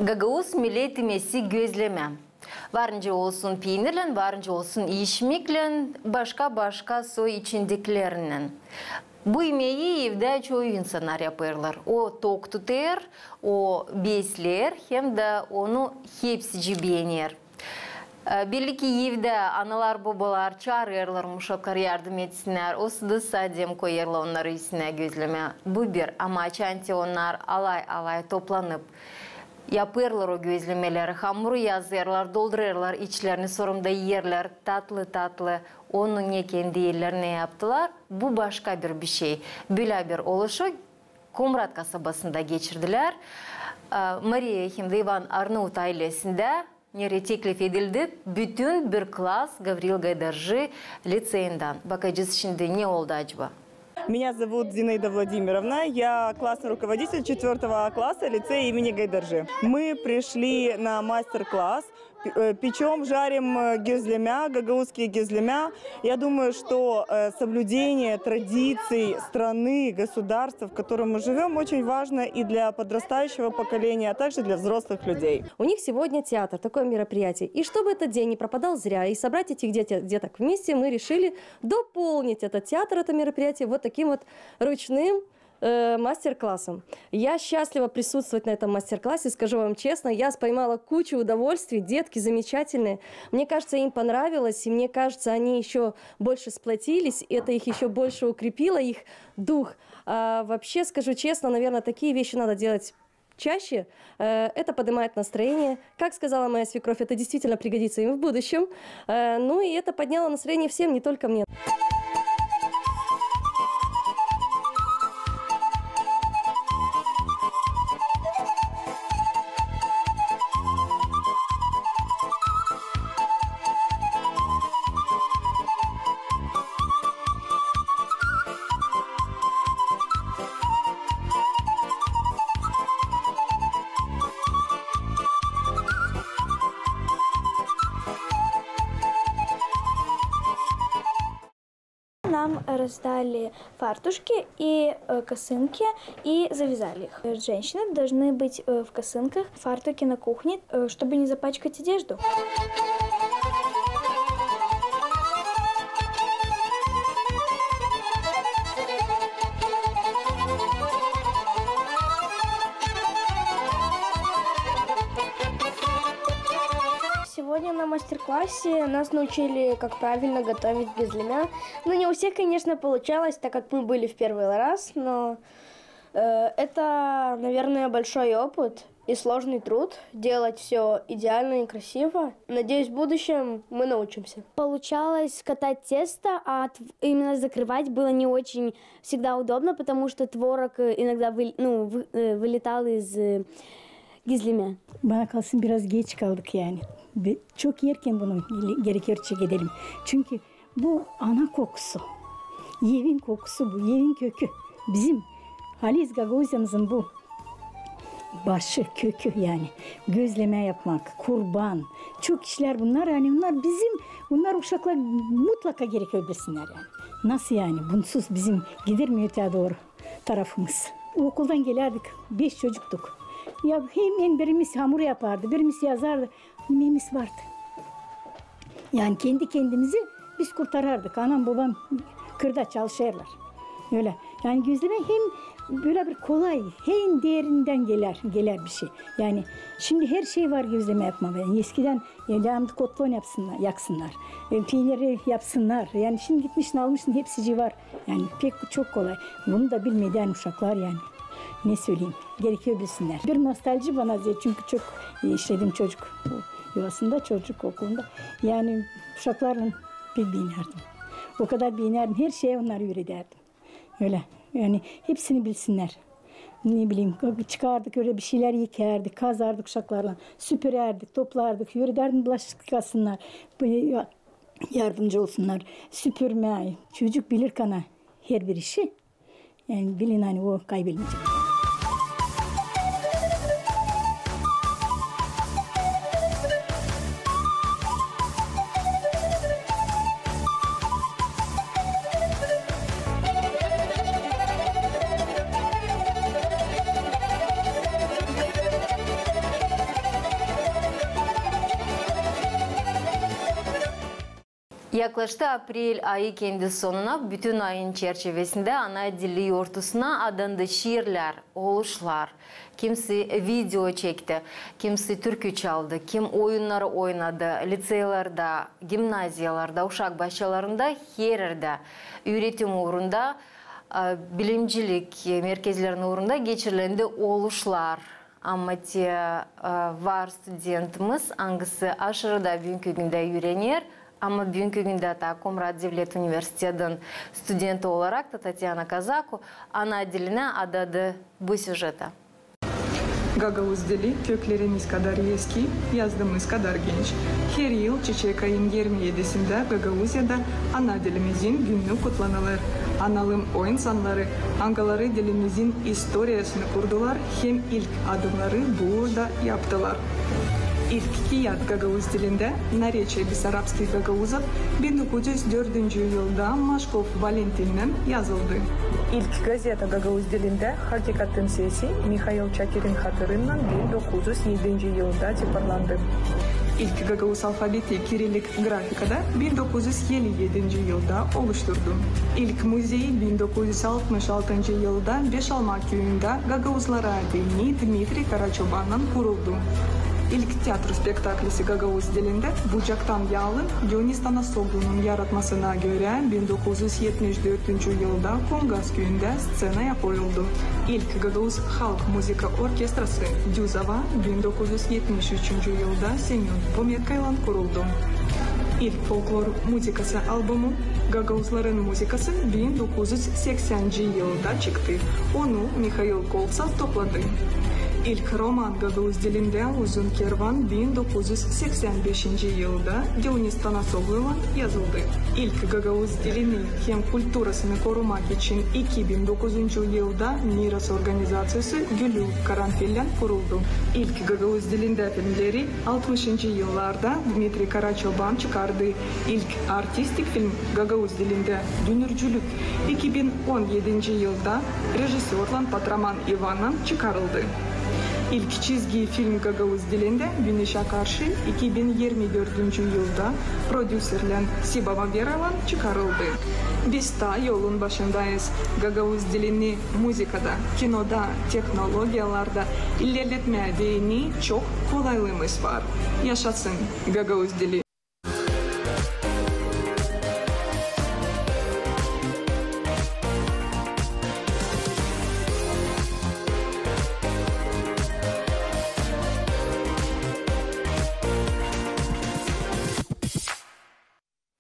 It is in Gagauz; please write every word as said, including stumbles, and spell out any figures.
Gagauz millet imesi gözlemä. Var nicä olsun piinirlän, var nicä olsun işmiklän, başka-başka soy içindikilerinnän. Bu imeyi evdä çoyu insannar yapêrlar. O tok tutêr, o besleer, hem dä onu hepsicii beener. E, belli ki, evdä analar-bobalar çaarêrlar uşakları yardım etsinnär, o sırada sadem koyêrlar onnarın üstünä gözlemä. Bu bir, ama açan te onnar alay-alay toplanıp yapêrlar o gözlemeleri, hamuru yazêrlar, doldurêrlar içlerini, sora da iyerlär tatlı-tatlı onu ne kendi ellerinnän yaptılar. Bu başka bir bişey. Bölä bir oluşu Komrat kasabasında geçirdilär. E, Mariya hem dä İvan Arnaut aylesindä, neredä teklif edildi bütün bir klas Gavril Gaydarji liţeyindän. Bakacez şindi, ne oldu acaba? Меня зовут Зинаида Владимировна, я классный руководитель четвёртого А класса лицея имени Гайдаржи. Мы пришли на мастер-класс, п-, э, печём, жарим, э, gözlemä, гагаузские gözlemä. Я думаю, что, э, соблюдение традиций страны, государства, в котором мы живём, очень важно и для подрастающего поколения, а также для взрослых людей. У них сегодня театр, такое мероприятие. И чтобы этот день не пропадал зря, и собрать этих дете-, деток вместе, мы решили дополнить этот театр, это мероприятие вот таким вот ручным, э, мастер-классом. Я счастлива присутствовать на этом мастер-классе, скажу вам честно, я с-, поймала кучу удовольствия, детки замечательные. Мне кажется, им понравилось, и мне кажется, они ещё больше сплотились, это их ещё больше укрепило, их дух. А вообще, скажу честно, наверное, такие вещи надо делать чаще. Э, это поднимает настроение. Как сказала моя свекровь, это действительно пригодится им в будущем. Э, ну и это подняло настроение всем, не только мне. Нам раздали фартушки и, э, косынки и завязали их. Женщины должны быть, э, в косынках, в фартуке на кухне, э, чтобы не запачкать одежду. Сегодня на мастер-классе нас научили, как правильно готовить gözlemä. Ну, не у всех, конечно, получалось, так как мы были в первый раз, но, э, это, наверное, большой опыт и сложный труд делать всё идеально и красиво. Надеюсь, в будущем мы научимся. Получалось катать тесто, а тв-, именно закрывать было не очень всегда удобно, потому что творог, э, иногда выл-, ну, вы-, э, вылетал из, э, gözlemä. Bana kalsın, biraz geç kaldık yani. Ve çok erken bunu gereker çekedelim. Çünkü bu ana kokusu. Evin kokusu bu, evin kökü. Bizim haliz Gagauziyamızın bu başı, kökü yani. Gözlemä yapmak, kurban. Çok işlär bunnar, yani bunnar bizim, bunnar uşaklar mutlaka gereker bilsinnär yani. Nasıl yani? Bunsuz bizim gider mi öteyä dooru tarafımız? Okuldan gelärdik, beş çocuktuk. Ya hem birimiz hamur yapardı, birimiz yazardı. Imeemiz vardı. Yani kendi kendimizi biz kurtarardık. Anam, babam kırda çalışêrlar. Ölä. Yani gözlemä hem bölä bir kolay, hem derindän geler, geler bir şey. Yani şindi her şey var gözlemä yapmaa. Yani eskidän, e, devamlı kotlon yapsınnar, yaksınnar. E, piiniri yapsınnar. Yani şindi gitmişin, almışın, hepsicii var. Yani pek çok kolay. Bunu da bilmedän uşaklar yani. Ne söleyim? Gereker bilsinnär. Bir nostalji bana zerä, çünkü çok, e, işledim çocuk yuvasında, çocuk okulunda. Yani uşaklarlan pek beenärdim. O kadar beenärdim, her şeyi onnarı üüredärdim. Ölä. Yani hepsini bilsinnär. Ne bileyim, çıkardık, ölä bir şeylär ekärdik, kazardık uşaklarlan, süpürärdik, toplardık, üüredärdim bulaşık yıkasınnar, bu, ya-, yardımcı olsunnar süpürmää. Çocuk bilir kana her bir işi. Yani bilin, ani o kaybolmayacek. Yaklaştı aprel ayı kendi sonuna. Bütün ayın çerçevesindä ana dili yortusuna adandı şiirlär, oluşlar. Kimsi video çekti, kimsi türkü çaldı, kim oyunnarı oynadı. Liţeylerdä, gimnaziyalarda, uşak başçalarında, her erdä üüretim uurunda, e, bilimcilik merkezlerinin uurunda geçirilendi oluşlar. Ama te, e, var studentimiz, angısı aşırı da büünkü gündä üürener, ama büünkü gündä taa Komrat devlet universitetin studenti olarak da Tatyana Kazaku ana dilinä adadı bu süjetä. Gagauz dili köklerimiz kadar eski, yazdımız kadar genç. Her yıl çiçek ayın irmi edisindä Gagauziyada ana dilimizin günü kutlanılêr. Analım o insannarı, angıları dilimizin istoriyasını kurdular hem ilk adımnarı burada yaptılar. İlk kiyat gagauz dilindä, Наречие бессарабских гагаузов, bin dokuz üz dördüncü yılda Maşkov Valentinnän yazıldı. İlk gazeta gagauz dilindä, Hakikatin sesi, Mihail Çakirin hatırınnan bin dokuz üz edinci yılda tiparlandı. İlk gagauz alfabeti kirillik grafikada bin dokuz üz elli edinci yılda oluşturdu. İlk muzey bin dokuz üz altmış altıncı yılda Beşalma küüyündä gagauzlara deyni Dmitriy Karaçobannan kuruldu. İlk teatr spektaklisi gagauz dilindä Bucaktan yalın Dionis Tanasoglu'nun yaratmasına görä bin dokuz üz etmiş dördüncü yılda Kungaz küüyündä sţenaya koyuldu. İlk gagauz halk muzıka orkestrası Düz ava bin dokuz üz etmiş üçüncü yılda Semön Pometkaylan kuruldu. İlk folklor muzıkası albumu Gagauzların muzıkası bin dokuz üz seksänci yılda çıktı. Onu Mihail Koltsov topladı. İlk roman gagauz dilindä Uzun kervan bin dokuz üz seksän beşinci yılda Dionis Tanasoglu'ylan yazıldı. İlk gagauz dilini hem kulturasını korumak için iki bin dokuzuncu yılda Miras organizaţiyası Gülü Karanfillän kuruldu. İlk gagauz dilindä filmleri altmışıncı yıllarda Dmitriy Karaçoban çıkardı. İlk artistik film gagauz dilindä Dünürcülük iki bin on edinci yılda rejissörlan Patraman İvannan çıkarıldı. İlk çizgi film gagauz dilindä Günneşä karşı iki bin irmi dördüncü yılda prodüserlän Siba Maveraylan çıkarıldı. Biz taa yolun başındayız. Gagauz dilini muzıkada, kinoda, tehnologiyalarda ilerletmää deyni çok kolaylımız var. Yaşasın gagauz dili!